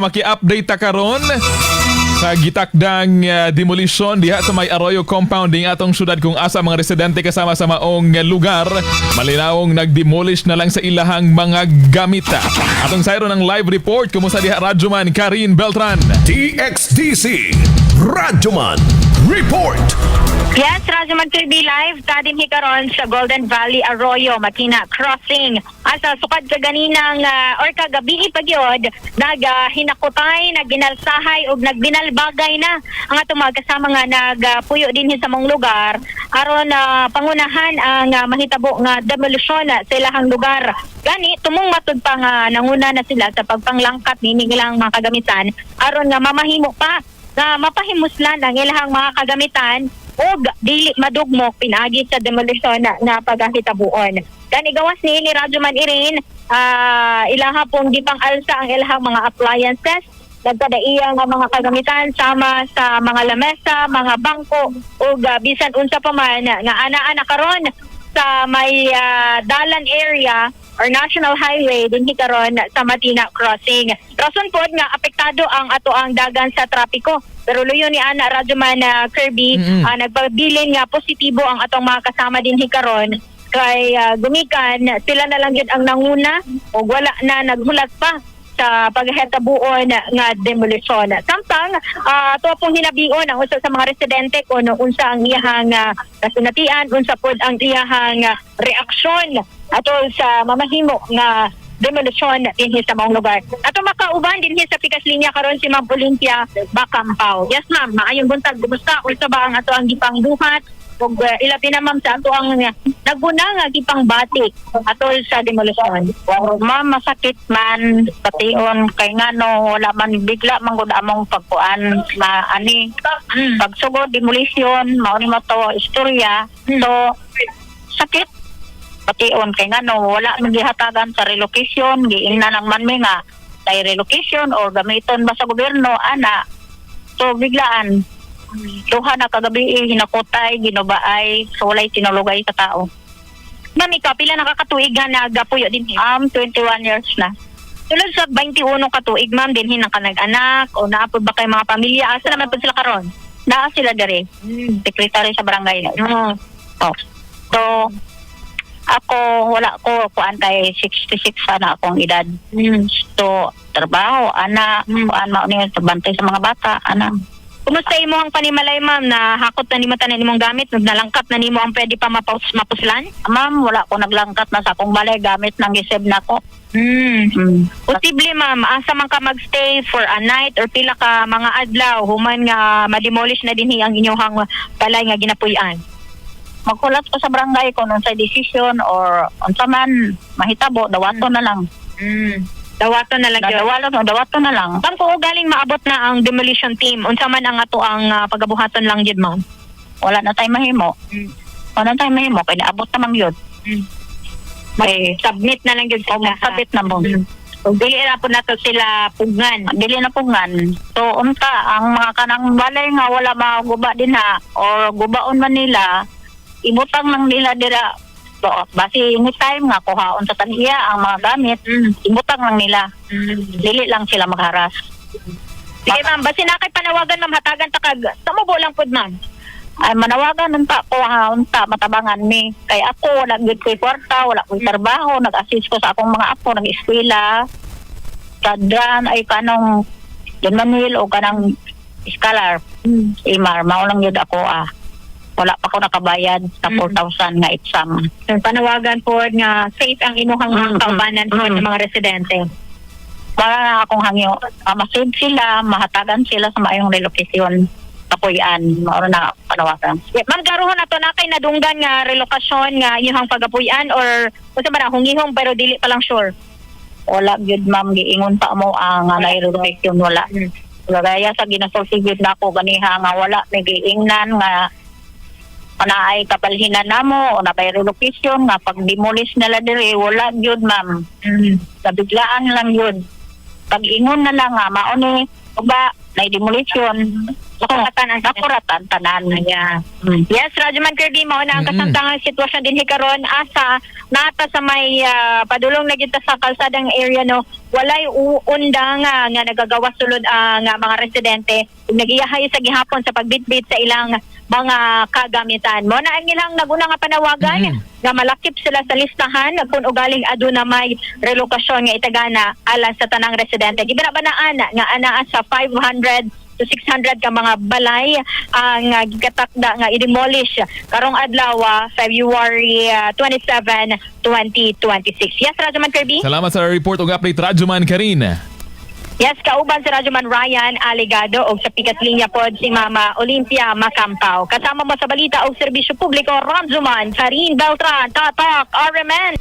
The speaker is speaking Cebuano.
Maki-update ta karon sa gitakdang demolition diha sa may Arroyo Compound ding atong syudad, kung asa mga residente kasama sa maong lugar malinawong nagdemolish na lang sa ilahang mga gamita. Atong sayro ng live report, kumusta diha, Radyoman Karin Beltran? DXDC Radyoman Report. Yes, Radyoman Kirby, live ta dinhi karon sa Golden Valley Arroyo, Matina Crossing. Asa sukad kaganinang or kagabi pa gyud naghinakutay, nagginalsahay ug nagbinalbagay na ang atong mga kasama nga nagpuyo dinhi sa maong lugar aron pangunahan ang mahitabo nga demolition sa ilahang lugar. Gani tumong matud pa nga nanguna na sila sa pagpanglangkat nining ilang mga kagamitan aron nga mamahimo pa nga mapahimuslan ang ilahang mga kagamitan ug dili madugmok pinaagi sa demolition na paghahitabuon. Gani gawas ni Radyoman Irene, ilaha pong gipang alsa ang ilahang mga appliances, nagkadaiya nga mga kagamitan sama sa mga lamesa, mga bangko ug bisan unsa pa man nga ana-ana karon sa may dalan area or National Highway dinhi karon sa Matina Crossing. Rason pod nga apektado ang ato ang dagan sa trapiko. Pero luyo ni ana, Radyoman Kirby, nagpabilin nga positibo ang atong mga kasama dinhi karon kay gumikan sila na lang yun ang nanguna ug wala na naghulat pa sa paghahitabuon nga demolition. Samtang ato pong hinabion ang usa sa mga residente kung unsa ang iyahang kasinatian, unsa pod ang iyahang reaksyon atol sa mamahimo nga demolition dinhi sa maong lugar. Ato makauban dinhi sa pikas linya karon si Ma'am Olimpia Bacampao. Yes ma'am, maayong buntag. Kumusta? Unsa ba ang ato ang gipangbuhat ug ilabi na, ma'am, sa ato ang naguna nga gipangbati atol sa demolition? Ma'am, masakit man pation kay ngano wala man, bigla man gud among pagkuan ma ani pagsugod demolition mao ni mato istorya. So sakit pation kay ngano wala man gihatagan sa relocation. Giingnan ang man mi nga kay relocation or gamiton ba sa gobyerno ana. So biglaan, duha na kagabi, hinakutay, ginubaay, so walay tinulugay sa tao. Ma'am, ikaw, pila na ka katuig nga nagapuyo dinhi? 21 years na. Sulod sa 21 katuig, ma'am, dinhi na ka nag-anak o naa pod ba kay mga pamilya? Asa naman pod sila karon? Naa sila diri. Secretary sa barangay na. Oh. So, ako, wala ko, kuan kay 66 na akong edad. So, trabaho, ana, kuan mao ni bantay sa mga bata, ana. Kumusta imo ang panimalay, ma'am, na hakot na nimo tanan imong gamit, nalangkat na nimo ang pwede pa mapuslan? Ma'am, wala ko naglangkat na sa akong balay, gamit nang giseb na ko. Posible, ma'am, asa man ka magstay for a night or pila ka mga adlaw human nga ma-demolish na dinhi ang inyong balay nga ginapuy-an? Maghulat ko sa barangay kung unsay decision or unsa man mahitabo, dawato na lang. Dawato na lang yun. Dawato na lang. Ma'am, kung galing maabot na ang demolition team, unsa man ang ato ang pagabuhaton lang jud, ma'am? Wala na tayo mahimo. Wala na tayo mahimo kay naabot naman yun. Kay Submit na lang jud o sila. magsabit na mo. Kung dili na po nato sila pugnan. Dili na pungan. So unta ang mga kanang balay nga wala maguba din ha or gubaon man nila, ibutang lang nila dira. So, basi anytime nga kuhaon sa taniya ang mga gamit, ibutang lang nila. Dili lang sila magharas. Sige ma'am, basi na kay panawagan, ma'am, hatagan ta kag sa mo lang pod, ma'am. Ay, manawagan unta ko ha, unta matabangan mi. Kay ako wala gyud ko'y kwarta, wala ko'y trabaho, nag-assist ko sa akong mga apo nag-eskwela. Kadran ay kanong Don Manuel o kanang scholar. Imar, mao lang yun ako ah. Wala pa ko nakabayad sa 4,000 nga exam. So, panawagan po nga safe ang imuhang mga kaubanan po sa mga residente. Para na akong hangyo, masud sila, mahatagan sila sa maayong relocation kapuy-an, mao na akong panawagan. Yeah, ma'am, garuhon na to na kay nadunggan nga relokasyon nga inyong pagapuy-an or unsa ba na hungihong pero dili pa lang sure? Wala gyud, ma'am, giingon pa mo ang uh, relocation, wala. Gaya sa ginasulti gyud nako ganiha nga wala may giingnan nga naay kabalhinan namo o na relocation nga pag demolish nila diri, wala gyud, ma'am. Nabiglaan lang yun. Pag ingon na lang nga mao ni uba na demolition. Makuratan ang Makuratan tanan. Yeah. Yes, Radyoman Kirby, mao na ang kasamtangang sitwasyon din karon asa nata sa may padulong na kita sa kalsadang area, no, walay undang nga nagagawa sulod ang mga residente ug nagiyahay sa gihapon sa pagbitbit sa ilang mga kagamitan. Mao na ang ilang naguna nga panawagan nga malakip sila sa listahan kung ugaling aduna may relokasyon nga itagana alang sa tanang residente. Gibanabanaan nga anaa sa 500 to 600 ka mga balay ang gikatakda nga i-demolish karong adlaw, February 27, 2026. Yes, Radyoman Kirby? Salamat sa report ug update, Radyoman Karin. Yes, kauban si Radyoman Ryan Aligado og sa pikat linya pod si Mama Olympia Macampao. Kasama mo sa balita og serbisyo publiko, Radyoman Karin Beltran, Tatak, RMN.